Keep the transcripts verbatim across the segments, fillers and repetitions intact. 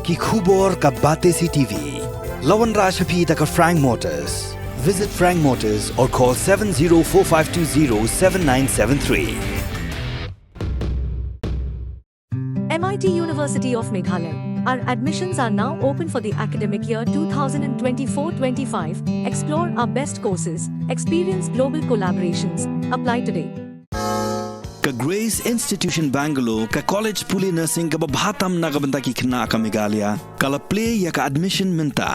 Ki khubor ka Batesi T V. La wanrah sha phi da ka Frank Motors. Visit Frank Motors or call seven zero four five two zero seven nine seven three. M I T University of Meghalaya. Our admissions are now open for the academic year two thousand twenty-four twenty-five. Explore our best courses, experience global collaborations. Apply today. Ka Grace Institution Bangalore, ka college pule nursing kaba bha tam na ka bynta ki khynnah ka Meghalaya, ka la plie ïa ka admission mynta.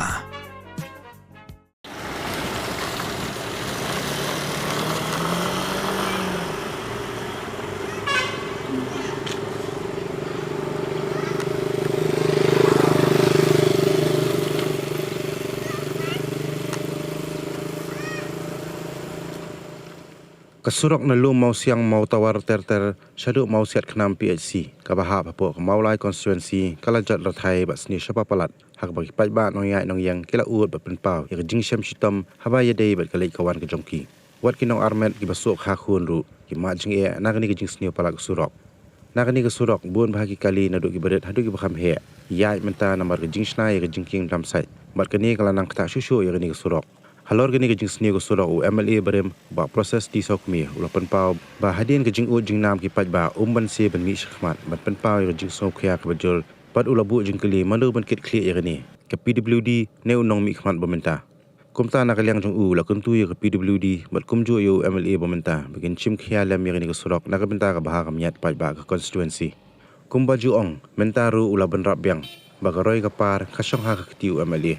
Ka surok na Lum Mawsiang Mawtawar Terter shaduh Mawsiat Khnam P H C, kaba hap hapoh ka Mawlai constituency, ka la jot rthai bad sniew shaba palat, ha kaba ki paidbah nongïaid nongïeng ki la ud bad pynpaw ïa ka jingshem shitom haba ïadei bad ka leit ka wan ka jong ki. Wat ki nongarmet kiba suk ha khun ruh ki mad jingeh na kane ka jingsniew palat ka surok. Na kane ka surok bun bha ki kali naduh kiba rit haduh kiba kham heh ïaid mynta namar ka jingshna ïa ka jingkieng dlam sait, bad kane ka la nang ktah shuh shuh ïa kane ka surok. Halor kane ka jingsniew ka surok, u M L A barim, Bah Proses T Sawkmie, u la pynpaw ba hadien ka jingud jingnam ki paidbah, um banse ban mih shakhmat ban pynpaw ïa ka jingsngewkhia kaba jur, bad u la buh jingkylli mano ban kit khlieh ïa kane, ka P W D ne u nongmihkhmat ba mynta. Kumta na ka liang jong u, u la kyntu ïa ka P W D bad kumjuh ïa u M L A ba mynta ba kin shim khia lem ïa kane ka surok na ka bynta ka bha ka miat paidbah ka constituency. Kumba ju ong, mynta ruh u la bynrap biang ba ka roi ka par ka shong ha ka kti u M L A.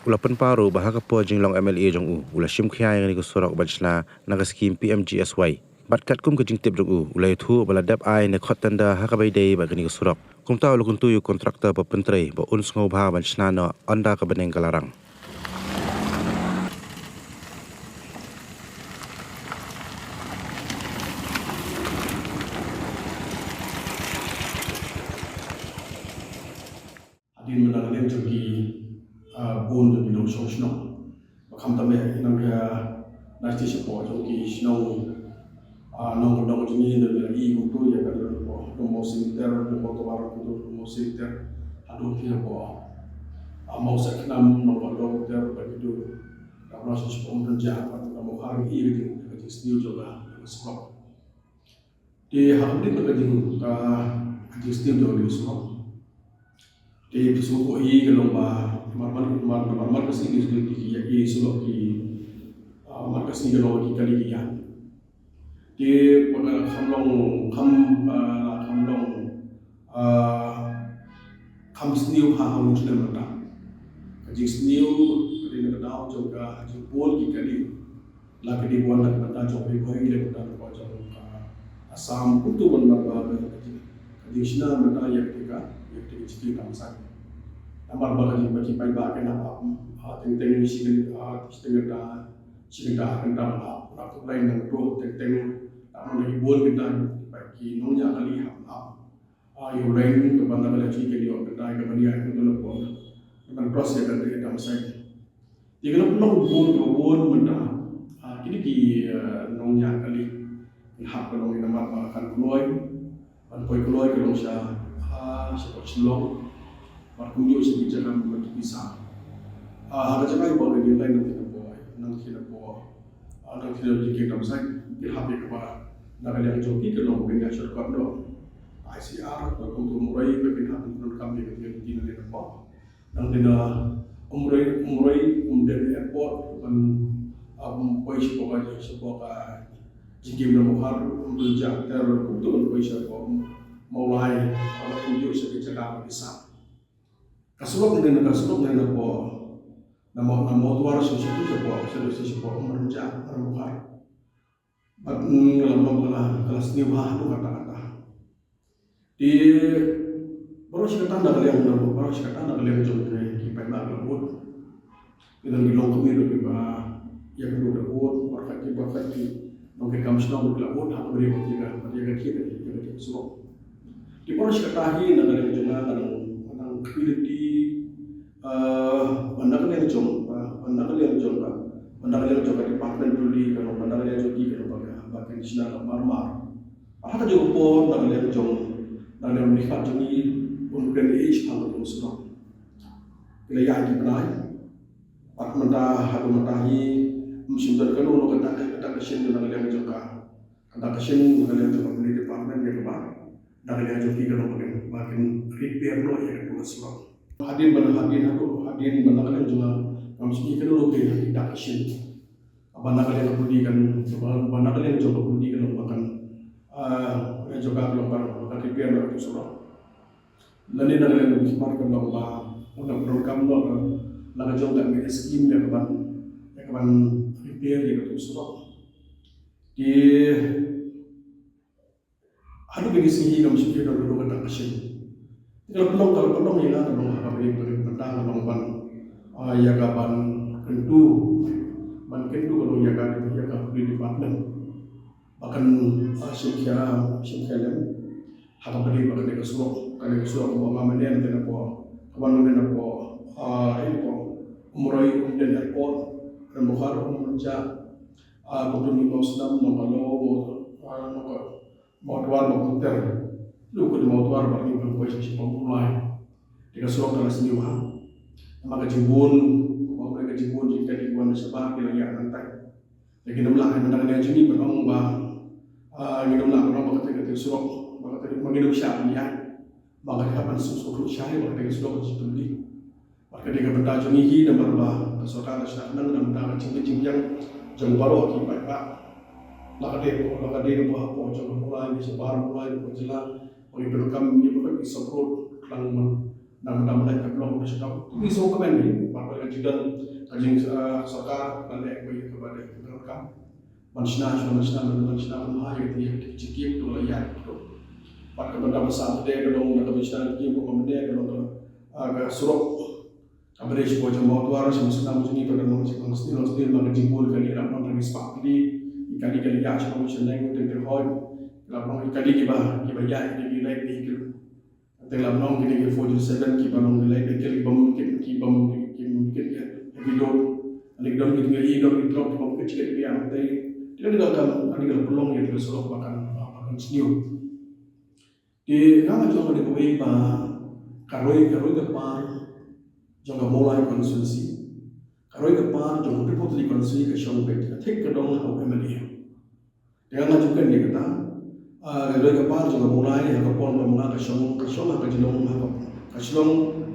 U la pynpaw ruh ba ha ka por jinglong M L A jong u, u la shim khia ïa kane ka surok ban shna na ka skhim P M G S Y. Bad katkum ka jingtip jong u, u la ïathuh ba la dep ai ne khot tender ha kaba ïadei bad kane ka surok. Kumta u la kyntu ïa u kontraktor ba pyntrei ba un sngewbha ban shna noh ynda ka bneng ka la rang. Hadien mynta ka liang jong ki, ah, bun jong ki nongshong shnong. Ba khamtam eh nang ka na shi shapoh jong ki shnong, ah, nongkyndong jong ngi, nang ka i kumtu ïa ka dong Mawsiang Ter, dong Mawtawar kumtu, dong Mawsiang Ter. Haduh ki hapoh, ah, Mawsiang Khnam, Nongkyndong Ter, ba ki dong. Ka Mawsiang shapoh Umrynjah, ba ka Mawkhar, i ka jing, ka jingsniew jong ka, ka surok. Te ha ka dei ka jing, ka, ka jingsniew jong ka surok. Te ka surok hi ka long ba, mar mar, mar mar, mar ka sngi ki, ki, ki, ki surok ki, ah, mar ka sngi ka long ki kali ki ïaid. Te ba ka kham long, kham, ah, kham long, ah, kham sniew ha, ha u snem mynta. Ka jingsniew ka dei na ka daw jong ka jingbun ki kali. La ka dei bun na ka bynta jong Ri Bhoi, la ka bynta jong, ah, Assam, kumtu ban mar ba ka jing, ka jingshna mynta ïa ka, ïa ka jingkieng dlam sait. Namar ba ka jing, ba ki paidbah kin hap, ah, teng teng shi, ah, shi teng kynta, shi kynta, kynta ban hap. La ka lai nang tuh teng teng, la ka lai bun kynta, ba ki nongñiah kali hap, hap. Ah, ïa u lain kaba na ka liang jong ki kali, kaba na ka liang jong ki kali, ban cross ïa ka dei dlam sait. Ïa ka long bun, bun mynta. Ah, kine ki, ah, nongñiah kali. Ki hap ka long ïa namar ba kan kloi, ban poi kloi ka long sha, ah, sha Shillong. Bad kumjuh sha ki jaka ba ki pisa. Ah, ha ka jaka ba ka dei lai nang ki na poi, nang ki na poi. Ah, nang ki na poi ki dlam sait, ki hap ïa kaba na ka liang jong ki ka long ba kin ïa shortcut noh. I C R, ba kumtu Umroi, ba kin hap ban kam ïa ka dei ki na liang na poi. Nang dei na Umroi, Umroi, Umden Airport, ban, um, poi shapoh ka, shapoh ka jingkieng dlam Mawkhar, Umrynjah Ter, kumtu ban poi shapoh Mawlai, ban kumjuh sha ki jaka ba ki sah. Ka surok nang dei na, ka surok nang dei na poi, na Maw, na Mawtawar sha, sha, shapoh, sha, sha, shapoh Umrynjah, Mawkhar. Bad, mm, ka la long ka la, ka la sniew bha haduh katta katta. Te baroh shi katta na ka liang, baroh shi katta na ka liang jong ki paidbah ki la ud. Ki don ki longkmie ruh kiba ïa ki ruh ki la ud, baroh katto baroh katto. Nongkit kam shnong ruh ki la ud, ha kaba ri bad ïa ka, bad ïa ka kit, ïa ka kit surok. Te baroh shi katta hi na ka liang jong nga ka nang, ka nang kmie lynti, ah, ban na ka liang jong, ah, ban na ka liang jong, ah, ban na ka liang jong ka department pule ka long, ban na ka liang jong ki ka long ba ka, ba ka shna ka mar mar. Bad ha ka jong ka por na ka liang jong, na ka liang u nongmihkhmat jong ngi, un kren ïa i shaphang ka jong u surok. Ki la ïaid ki bnai. Bad mynta haduh mynta hi ym shym don kano kano ka dak ka dak ka shin na ka liang jong ka. Ka dak ka shin na ka liang jong ka police department ïa kaba na ka liang jong ki ka long ba kin ba kin repair noh ïa ka surok. Hadien ban hadien haduh hadien ban na ka liang jong ka kam shin kano kano ka dak ka shin. Ba na ka liang ka pudi kan ba na ka liang jong ka pudi kan ba kan ah jong ka long ba kan repair noh ka surok. Lane na ka liang ka pudi kan long ba un ap rong kam noh la ka jong ka M S scheme ïa ka ban ïa ka ban repair ïa ka surok. Ki haduh kine ki sngi hi ngam sngewthuh ïa ka dak ka shin. Ka la pynlong ka la pynlong ïa nga ka long ha ka bynta ka long ban ah, ïa ka ban kyntu ban kyntu ka long ïa ka ïa ka police department. Ba kan ah, shim khia shim khia lem ha ka bynta ba kan ka surok kan ka surok ba nga mane na ka por ka ban mane na por ah, ïa por Umroi Umden Airport Rembokar Umja ah, Kudum Imau Snam Nongkalo ah, Nongkalo Mawtwar Mawputer. Lu ka mawtwar ba ni ban poi shi pom ulai. Te ka surok ka la sniew ha. Ma ka jingbun, ma ka jingbun jingkali wan shabar ki la ïa nang tai. Te ki nam la ka nang ne jini ban ong ba. Ah, ngi nam la ka nang ba ka te ka te surok, ba ka te ma ngi nam sha ban ïa. Ba ka te hapan su su shai ba ka te ka surok ka jingkali. Bad ka dei ka bynta jong ngi hi namar ba ka sorkar ka shna khnang na bynta ka jingbit jingbiang jong baroh ki paidbah. La ka dei ko la ka dei ko hapoh jong ka Mawlai ne shabar Mawlai ko jylla ba ngi pyndonkam ngi ba ki support khnang man na bynta Mawlai ka block ne shabar. Ngi sngewkmen hi ba ka jingdon ka jing ah, sorkar ka leh ba ngi ka ba dei ka pyndonkam. Ban shna shna ban shna ban ban shna ban ha ïa ka ïa ka jingkit to la ïa to. Bad ka bynta ba sa te ka dong na ka ban shna jingkit ko ka mynta ka dong ka ah, ka surok. Ka bynta shi ko jong Mawtwar shi Muslim jong ngi ka dong shi Muslim Muslim ba ka jingbun ka li rap nong ka ngi spak li. Ka li ka li ïa shi ko shi neng te te hoi. Rap nong ka li ki ba ki ba ïa ki li lai ki ki. Te la nong kine ki four zero seven ki ba nong ki lai ki ki bom ki ki bom ki ki ki ki ki dot. Ani dom ki ki dom ki drop ki bom ki ki ki am te. Te ani ka kam ani ka pulong ïa ki surok ba kan ba kan sniew. Te nga nga jong ani ka wei ba ka roi ka roi ka par jong ka Mawlai constituency. Ka roi ka par jong ka Tripotli constituency ka shong bet ka thik ka dong ha u M L A. Te nga nga jong kane kata, ah, ka roi ka par jong ka Mawlai ha ka por ba nga ka shong ka shong ha ka jinglong ha ka ka shong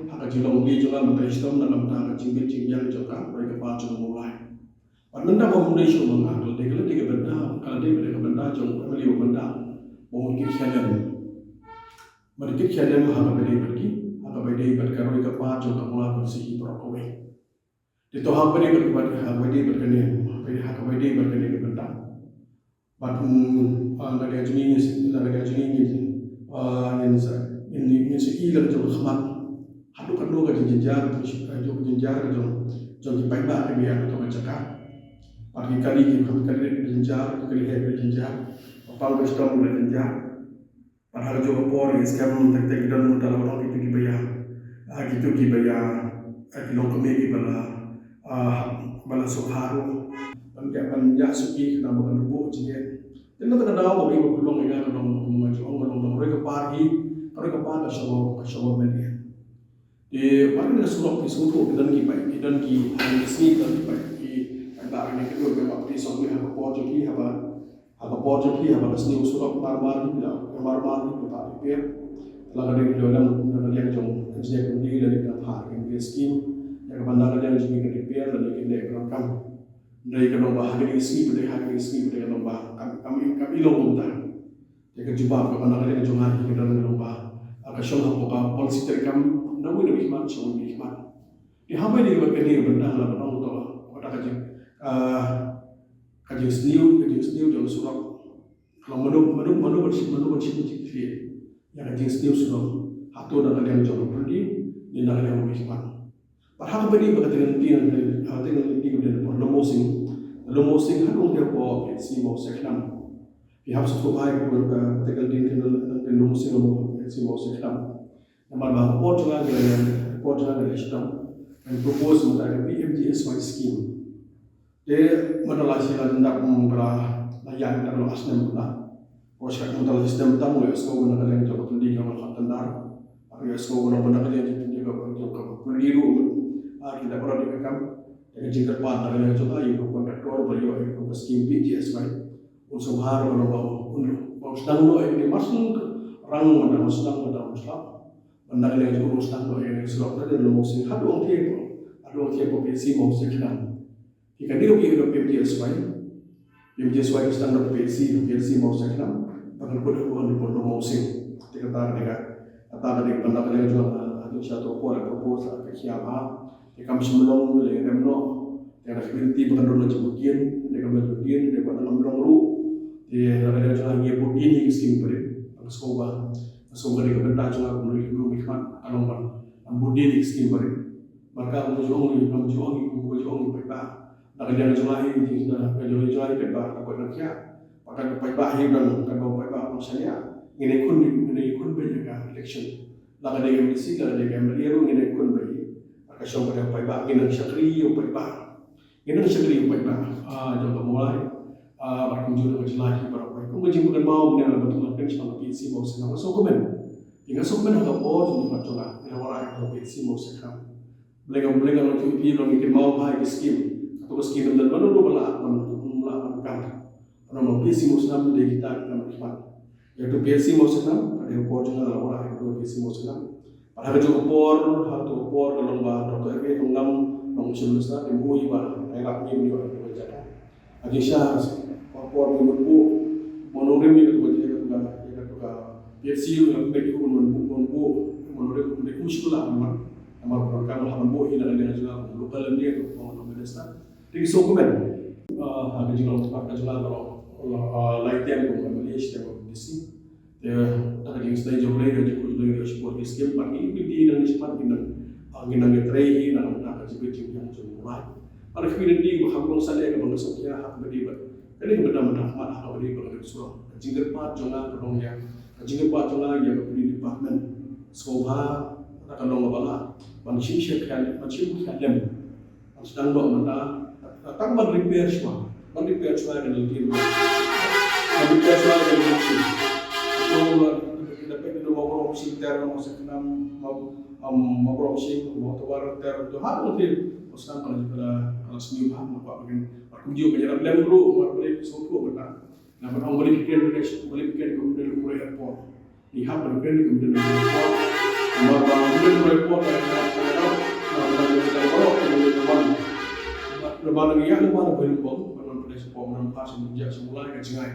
ha ka jinglong bi jong nga mynta i stom na ka mynta ka jingbit jingbiang jong ka roi ka par jong ka Mawlai. Bad mynta ba mynta i shong ba nga ka la dei ka la dei ka bynta ka la dei ka bynta jong ka la dei ka bynta ba mut kit khia lem. Ba kit khia lem ha ka ba dei bad ki ha ka ba dei bad ka roi ka par jong ka Mawlai ba si ki brok kawei. Te to ha kaba dei bad kaba ha kaba dei bad kane ha kaba dei bad kane ka bynta. Bad mm, ah, na ka jingim na ka jingim ah, ngin sa ngin ngin sa i la ka jong khmat. Haduh ka no ka jingjynjar ka jong ka jingjynjar ka jong jong ki paidbah ka biang ka jong ka jaka. Bad ki kali ki khmat kali ka jingjynjar ki kali ka jingjynjar. Pang ka jong ka jingjynjar. Bad ha ka juh ka por ngi skhem tek tek ngi don mynta la ka long kito kiba ïa, ah, kito kiba ïa, ah, ki longkmie kiba la, ah, ba la sngewbha ruh ban ïa ban ïa suki khnang ba kan buh jingeh. Te na kata ka daw ba ngi ba pynlong ïa ka long ba kumba jong ka long ba roi ka par hi, ka roi ka par ka shong ka shong ba men ïa. Te ba ngi ka surok ki sngewthuh ki don ki bai ki don ki, ah, ki sngi don ki bai ki, ah, ba ngi ki don ki ba ki song ki ha ka por jong ki ha ba Ha ka por jong phi haba ka sniew surok mar mar hi la mar mar hi ka repair. La ka dei ka dei la ka dei jong engineer company la dei ka pha ka scheme. Ïa ka ban la ka dei jong ka repair la dei ka dei ka kam. Dei ka long ba ha ka dei scheme dei ha ka dei scheme dei ka long ba kam kam kam i long kumta. Ïa ka jubab ka ban la ka dei jong ha ka dei ka long ba. Ka shong ha ka policy treikam na wi na wi khmat shong wi khmat. Ïa haba dei ba ka dei ka bynta la ka long to. Kata ka jing. Ah, Ka jingsniew ka jingsniew jong surok. Ka long mano mano mano ban shim mano ban shim jingkit ïa ka jingsniew surok. Hato na ka liang jong ka pyrdi ne na ka liang jong ka. Bad ha kaba dei ba ka teng teng ka teng teng ka dei por Lumusing. Lumusing ha dong dei por ka si mo se khnam. Phi hap sngewthuh bha ka teng teng ka Lumusing ka si mo se khnam. Namar ba ka por jong nga ka la ïa ka por jong nga ka la ïa shitom. Kan propose mynta ka P M G S Y scheme. Te mynta la shi la dap mynta la ïa dap la snem mynta. Ko shi mynta la snem mynta mo ïa sngew mynta ka la ïa jong ka pyndik ka la khap tendar. Ïa sngew mynta mynta ka la ïa jong ka pyndik ka pyndik ka pyndik ruh. Ki da baroh ki kam, ïa ka jingkyrpad na ka liang jong nga ïa u contractor ba ïoh ïa ka skim P M G S Y. Un sngewbha ruh ba un, ba un sdang noh ïa kine mar shu rang mynta, un sdang mynta, un slap. Ban na ka liang jong u sdang noh ïa kane ka surok na ka liang Mawsing haduh Mawsing, haduh Mawsing P H C Mawsing Khnam. Ki kane ka P M G S Y, P M G S Y ka sdang da P H C, P H C Mawsing Khnam, ba kan put ha ka Honourable Mawsing. Te kata ka dei ka, kata ka dei ka ban na ka liang jong nga, ha jingshisha to por, propose ka khia bha. Te kam shym long, te rem noh. Te na ka community ba kan don la jingmut dien, te kam la jingmut dien, te ba na kam long ruh. Te na ka liang jong nga ngi put dien ïa ki skim barit, ka sngewbha. Ka sngewbha ka dei ka bynta jong nga kum u nongmihkhmat, ka long ban, ban put dien ïa ki skim barit. Marka kum ju ong, kum ju ong, kum ju ong paidbah. Na ka liang jong nga hi, na ka liang jong nga hi paidbah, ka koit nang khia. Paidbah hi nang, ka paidbah nang shaniah. Ngin ïakhun, ngin ïakhun beit ïa ka election. La ka dei ka M D C, la ka dei ka M L A ruh ngin ïakhun beit. Ka shong ka dei paidbah, ngin nang shakri ïa u paidbah. Ngin nang shakri ïa u paidbah. Ah, jong ka Mawlai. Ah, bad kumjuh ka jylla hi baroh. Kum ka jingpynkynmaw mynne la ba tu la pynshong ka P H C Mawsing Khnam, nga sngewkmen. Nga sngewkmen ha ka por jong ka jong nga. Nga wanrah ïa ka P H C Mawsing Khnam. Blei nga, Blei nga long tu ïa phi, long ïa kynmaw bha ïa ki skim. Kato ka skim dang ban ruh ba lah ban, ban lah ban kam. Namar P H C Mawsing Khnam dei kita ki nongmihkhmat. Ïa tu P H C Mawsing Khnam, ka dei ka por jong nga la wanrah ïa tu P H C Mawsing Khnam. Bad ha ka jong ka por, ha kato ka por ka long ba Doctor M A Thongnom, long Chief Minister, te u ïa ba, ïa rap ngi ïa ka jaka. Ha jingshisha ka por ngi mut buh, mo nongrim ïa kato ka, ïa kato ka, ïa kato ka P H C ruh, ïa ka P H C ruh, mo buh, mo buh, mo nongrim, mo buh, mo shula, mo, namar ba ka, mo buh ïa ka, ïa ka jong nga, local M D A, mo minister. Te ki sngewkmen, ah, ha ka jinglong pat ka jong nga baroh, ah, lai term kum u M L A, shi term kum u M D C. Te, ha ka jingstad jong U Blei, ka jingkhuslai, ka jingkhuslai, ka jingkhuslai, ki skim, bad ngi, ngi, ngi nang, ngi nang, ah, ngi nang ïatrei, ngi nang, nang, ka jingkhuslai, jong U Blei. Bad ki nang, ngi, ba ha ka long sa leh, ka bang ka sngewkhia, ha ka ba dei ba. Kane ka bynta, bynta khmat, ha ka ba dei ba, ka dei surok. Ka jingkyrpad jong nga, ka long ïa. Ka jingkyrpad jong nga, ïa ka police department. Sngewbha, ka long ba la. Ban shim shim khia, ban shim khia lem. Sdang noh mynta, tang ban repair shuwa. Ban repair shuwa ka lynti. Ban repair shuwa ka lynti. Ito la, da peit da ma brom shim ter, ma seknam, ma, ma brom shim, ma tawar ter, to ha lynti. Sdang ban repair, sdang ban repair. Kumjuh ban ïarap lem ruh, ban repair shuwa mynta. Namar ong ba leh kren, ba leh kren kum u Umroi Airport. Ngi hap ban kren kum u Umroi Airport. Namar ba u Umroi Airport ka dei ka, namar ba ngi ïa, namar ba ngi ïa, namar ba ngi ïa, namar ba ngi ïa,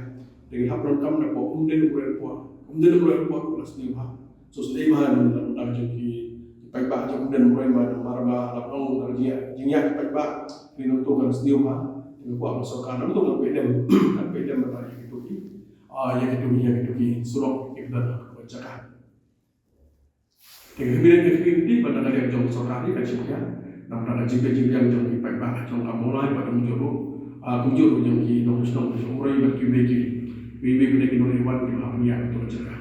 ngi hap ban kam na ba u Umroi Airport. U Umroi Airport ka la sniew bha. So, sdei bha na, na, na, jong ki, ki paidbah jong u Umden Umroi, namar ba, la ong, na, jingïa, jingïa ki paidbah, ki nongtuh kan sdei bha, ki kwah ba sorkar, nongtuh kan peit lem, kan peit lem ba ïa kito ki, ah, ïa kito ki, ïa kito ki surok, ki kdar, ki jaka. Ki kdar, ki kdar, ki kdar, ba na ka liang jong sorkar, kan shim ïa, na, na, jingpeit jingpeit jong ki paidbah, jong ka Mawlai, ba kumjuh ruh, ah, kumjuh ruh jong ki nongshong, nongshong Umroi, ba ki mei ki, mei, mei, ki nongïawan, ki ba hap ïa kito ki jaka.